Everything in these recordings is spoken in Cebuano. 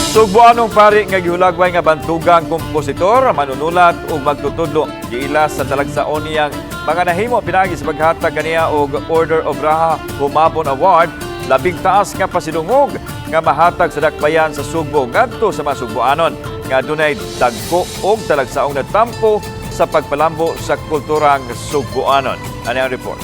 Sugboanong pari nga gihulagway nga bantugang kompositor, manunulat ug magtutudlo. Giila sa talagsaon niyang mga nahimo pinaagi sa paghatag kaniya og Order of Raha Humabon Award, labing taas nga pasidungog nga mahatag sa dakbayan sa Sugbo ngadto sa mga Sugboanon nga dunay dagko og talagsaong natampo sa pagpalambo sa kulturang Sugboanon. Ano ang report?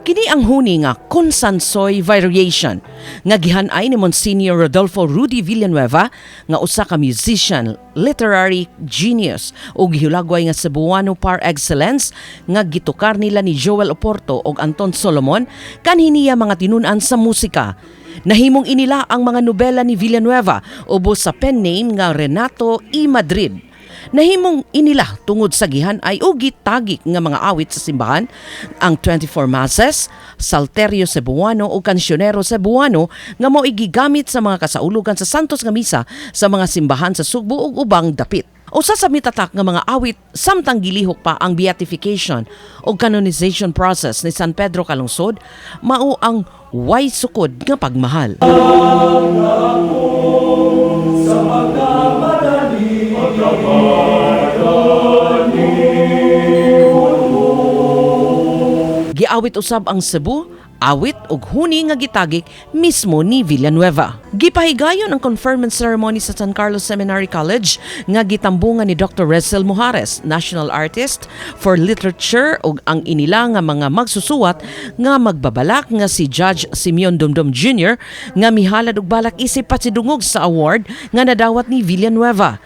Kini ang huni nga Konsansoy Variation nga gihanay ni Monsignor Rodolfo Rudy Villanueva nga usa ka musician, literary genius ug gihulagway nga Cebuano par excellence nga gitukar nila ni Joel Oporto ug Anton Solomon kanhi niya mga tinun-an sa musika. Nahimong inila ang mga nobela ni Villanueva ubos sa pen name nga Renato E. Madrid. Nahimong inila tungod sa gihan ay og gitagik nga mga awit sa simbahan ang 24 Masses, Salterio Cebuano o Cancionero Cebuano nga mao gigamit sa mga kasaulugan sa Santos nga Misa sa mga simbahan sa Sugbo ug ubang dapit. Usa sa mitatak nga mga awit samtang gilihok pa ang beatification o canonization process ni San Pedro Calungsod mao ang Way Sukod nga Pagmahal. Giawit usab ang Cebu, awit ug huni nga gitagik mismo ni Villanueva. Gipahigayon ang conferment ceremony sa San Carlos Seminary College nga gitambungan ni Dr. Rezel Mojares, National Artist for Literature, ug ang inila nga mga magsusuwat nga magbabalak nga si Judge Simeon Dumdum Jr. nga mihalad og balak isip pasidungog sa award nga nadawat ni Villanueva.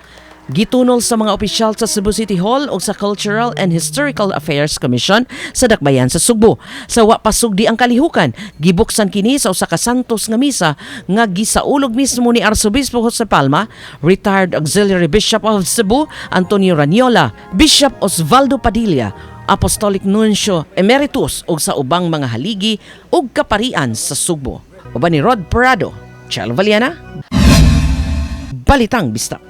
Gitunol sa mga opisyal sa Cebu City Hall o sa Cultural and Historical Affairs Commission sa Dakbayan sa Sugbo. Sa wa pasugdi ang kalihukan, gibuksan kini sa usa ka Santos nga misa nga gisaulog mismo ni Arsobispo Jose Palma, retired Auxiliary Bishop of Cebu Antonio Raniola, Bishop Osvaldo Padilla, Apostolic Nuncio Emeritus ug sa ubang mga haligi ug kaparian sa Sugbo. Uban ni Rod Parado, Chelo Valiana, Balitang Bisdak.